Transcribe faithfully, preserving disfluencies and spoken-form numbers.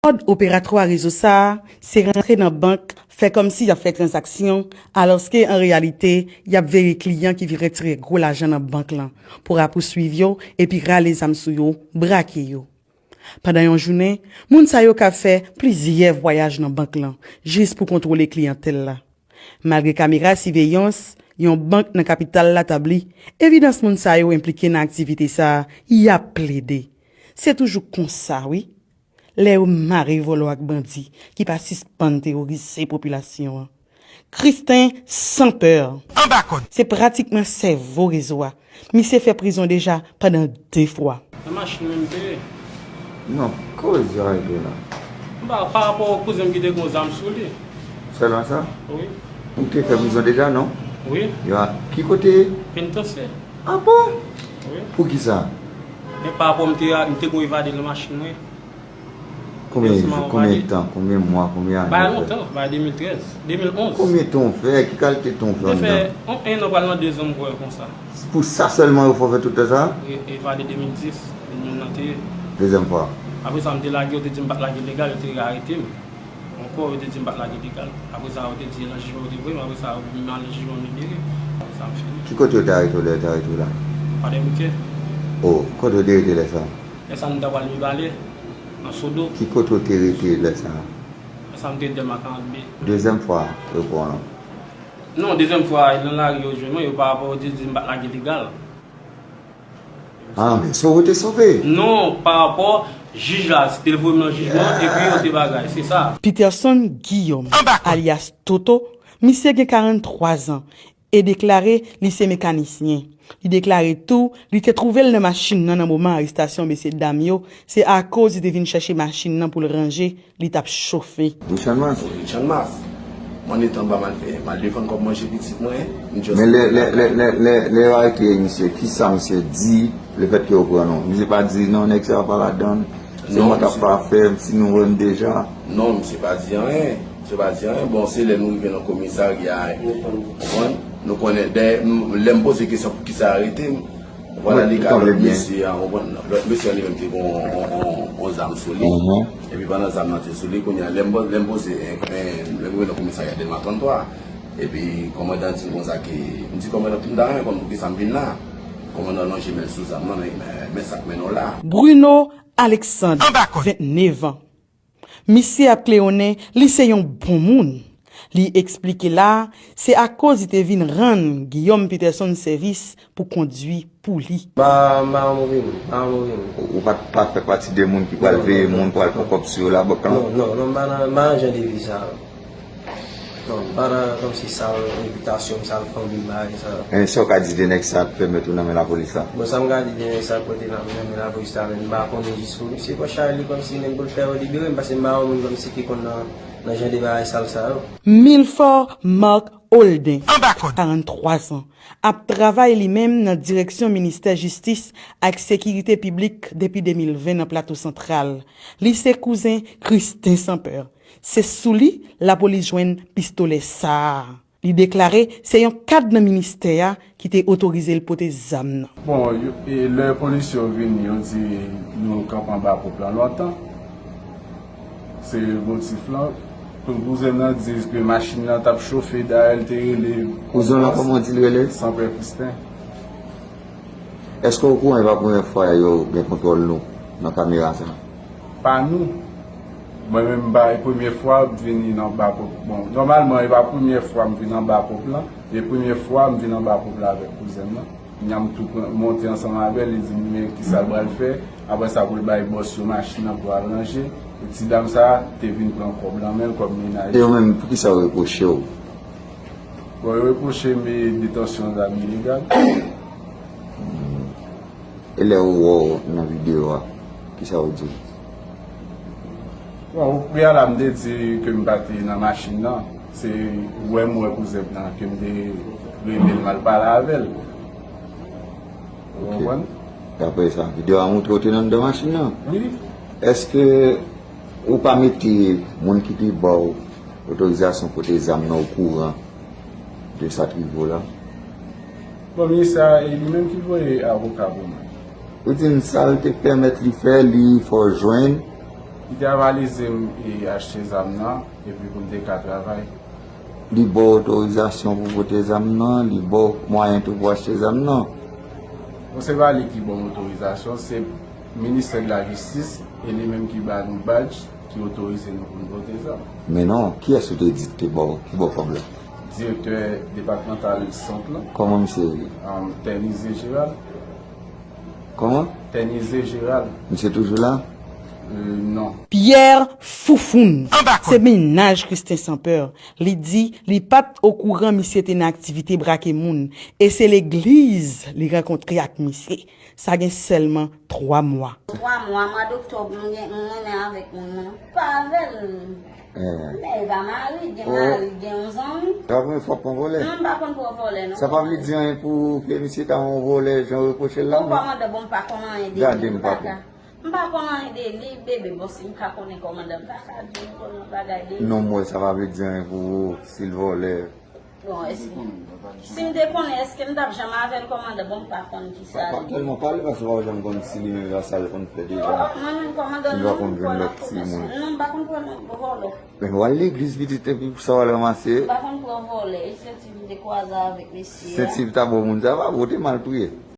Mòd operatwa rezo sa a, se rantre nan bank, fè kòmsi y ap fè tranzaksyon, alòske an reyalite, y ap veye kliyan ki vin retire gwo lajan nan bank lan, pou rapouswiv yo epi rale zam sou yo, brake yo. Pandan yon jounen, moun sa yo ka fè plizyè vwayaj nan bank lan, jis pou kontwole kliyantèl la. Malgre kamera siveyans yon bank nan kapital la tabli, evidans moun sa yo enplike nan aktivite sa a, y ap plede. Se toujou konsa, wi. Lè yo mare vòlò ak bandi ki pa sispann teworize popilasyon an. Christin Sans Peur. Anba kòd. Se pratikman sèvo rezo a. Misye fè prizon deja pandan de fwa. Nan machin mwen m te ye. Non, koze w ap regle la? Ba, pa rapò kouzen m ki te gen yon zam sou li. Sèlman sa? Wi. Ou te fè prizon deja, non? Wi. Yo a ki kote? Penitansye. Ah bon? Wi. Poukisa? Men pa rapò m te, m te gon evade nan machin mwen. Konbyen jou, konbyen tan, konbyen mwa, konbyen ane? Bay lontan, bay de mil trèz, de mil onz. Konbyen tan w fè? Ki kalite tan w fè anndan? Mwen fè yon, en an pral nan de zan m kwè konsa. Pou sa sèlman yo fè w fè tout tan sa? E, evade de mil dis, moun nan te ye. Dezyèm fwa? Apre sa, m te lage, yo te di m pa t lage legal, yo te arete m. Ankò, yo te di m pa t lage legal. Apre sa, yo te di nan jijman yo te voye m, apre sa, m al nan jijman m libere. Apre sa, m fini. Ki kote yo te arete w lè yo te arete w la? Kwadèboukè. Oh, kote w te rete lè sa? Lè sa, m ta pral Mibalè, nan Sodo. Ki kote w te rete lè sa? Lè sa, m te Dèlma karant B. Dezyèm fwa, yo pran w lan? Non, dezyèm fwa, nan lari yo jwenn mwen, yo pa rapò yo te di m pa t lage legal. Ah, men sove w te sove. Non, pa rapò jij la, si te voye m nan jijman, epi yo te bagay, se sa. Peterson Guillaume, alyas Toto, misye gen karant twa zan e deklare li se mekanisyen. Li deklare tou, li te twouve l nan machin nan nan moman arestasyon mesye dam yo, se akoz li te vin chèche machin nan pou l ranje, li t ap chofe. Richard Mas? Richard Mas. Mwen annik anba m al fè, m al defann kòb manje pitit mwen. M just... Men lè, lè, lè, lè, lè, lè yo arete misye, kisa misye di, lefètke yo pran nou? Misye pa di, "Non, nèg sa yo pa ladann, se mwen k ap pa fè, si nou wè m deja." Non, misye pa di anyen. Misye pa di anyen. Bon, se lè nou rive nan komisarya, ou konprann? Nou konnen, dèyè, m, lè m poze kesyon poukisa yo arete m, vwala li ka lòt mesye a, ou konprann? Lòt mesye a li menm te gen yon, yon, yon, yon zam sou li. Epi pandan zam nan te sou li, kounye a, lè m, lè m poze, eh, eh, lè m rive nan komisarya Dèlma trannntwa, epi kòmandan di m konsa ke, m di kòmandan, "Pou m ta renmen konn poukisa m vin la." Kòmandan lonje men l sou zam nan, men, men, men sa k mennen w la. Bruno Alexandre, vennèf an. Misye ap klewonnen li se yon bon moun. Li eksplike la, se akoz li te vin rann Guillaume Peterson sèvis pou kondui pou li. M pa, m pa yon move moun, m pa yon move moun. Ou, ou pa, pa fè pati de moun ki pral veye moun, pral pran kòb sou yo la, bank lan? Non, non, non, m pa nan, m pa nan jan de vi sa. Non, m pa nan kòmsi sal repitasyon m, sal fanmi m, bagay sa yo. E sa w ka di de nèg sa k pèmèt ou nan men lapolis la? Bon, sa m ka di de nèg sa k pote nan, nan men lapolis la, men m pa konnen jis pou misye pran chaj li kòmsi menm pou l fè yo libere m, paske m pa yon moun kòmsi ki konn nan, nan jan de bagay sal sa yo. Milfort Marc Holden, karant twa zan, ap travay li menm nan direksyon ministè jistis ak sekirite piblik depi de mil ven nan Plato Santral. Li se kouzen Christin Sans Peur. Se sou li lapolis jwenn pistolè sa a. Li deklare se yon kad nan ministè a ki te otorize l pote zam nan. Bon, yo, e lè polis yo vini, yo di nou kanpe anba pòt lan lontan. Se motif lan. Pou kouzen nan di ke machin nan t ap chofe, dayè l te rele. Kouzen w lan, kòman w di l rele? Sans Peur Christin. Èske w okouran e pa premye fwa yo gen kontwòl nou nan kamera sa? Pa nou. Mwen menm, m pa, e premye fwa m vini nan Bakòp. Bon, nòmalman, e pa premye fwa m vin nan Bakòp lan, e premye fwa m vin nan Bakòp la avèk kouzen m nan. Kounya m tou pran, monte ansanm avè l, li di m men kisa l pral fè. Apre sa, pou l bay bòs yo machin nan pou al ranje. E ti dam sa a te vin pran kòb nan men l kòm mennaj. E yo menm, poukisa yo repwoche w? Bon, yo repwoche m, e, detansyon zam ilegal. E lè yo wè w nan videyo a, kisa yo di w? Bon, o preyalab, m te di ke m pa te nan machin nan. Se wè m wè kouzen m nan ke m te rele l, m al pale avè l. Ou konprann? E apre sa, videyo a montre w te nan anndan machin nan. Wi. Èske ou pa mete moun ki te ba w otorizasyon pote zam nan okouran de sa k rive w la? Bon, minis sa, e li menm ki voye avoka pou mwen. Ou di m sa l te pèmèt li fè, li fè w jwenn Li te avalize m e achte zam nan, epi pou m te ka travay. Li ba w otorizasyon pou pote zam nan, li ba w mwayen tou pou achte zam nan. Bon, se pa li ki ban m otorizasyon, se Ministè de la Jistis, e li menm ki ba nou badj ki otorize nou pou n pote zam. Men non, kiyès ou te di te ba w, ki ba w kòb la? Direktè depatmantal sant lan. Kòman misye rele? Um, Tènize Jeral. Kòman? Tènize Jeral. Misye toujou la? Euh, non. Pierre Foufoun, se mennaj Christin Sampeur. Li di li pa t okouran misye te nan aktivite brake moun, e se legliz li rankontre ak misye. Sa gen sèlman twa mwa. Twa mwa, mwa doktòb, m gen, m renmen avèk moun nan. Pa avè l. Men e pa mari, gen mari, gen yon zanmi. Sa premye fwa w pran vòlè? Non, m pa konn pran vòlè, non. Sa pa vle di anyen pou ou ke misye ta yon vòlè, jan w repwoche l la, non? Bon, kòmandan, bon, m pa konn anyen de li. Gade m, m pa ka. M pa konn anyen de li, bebe, bon, si m pa konnen kòmandan, m pa ka di m konn yon bagay de li. Non, m wè sa pa vle di anyen pou ou, si l vòlè. Bon, èske, si m te konnen, èske m t ap janm avè l, kòmandan? Bon, m pa konn kisa li. Pa tèlman pale, paske w pa janm konn si li menm la sa l konn fè deja. Oh, mwen menm, kòmandan, non, m pa konn vòlò. Non, m pa konn pran vòlò. Men w al legliz pitit epi pou sa w al ranmase. M pa konn pran vòlè, e senti m te kwaze avèk mesye a. Senti m ta bon moun, sa pa bon, w te mal priye.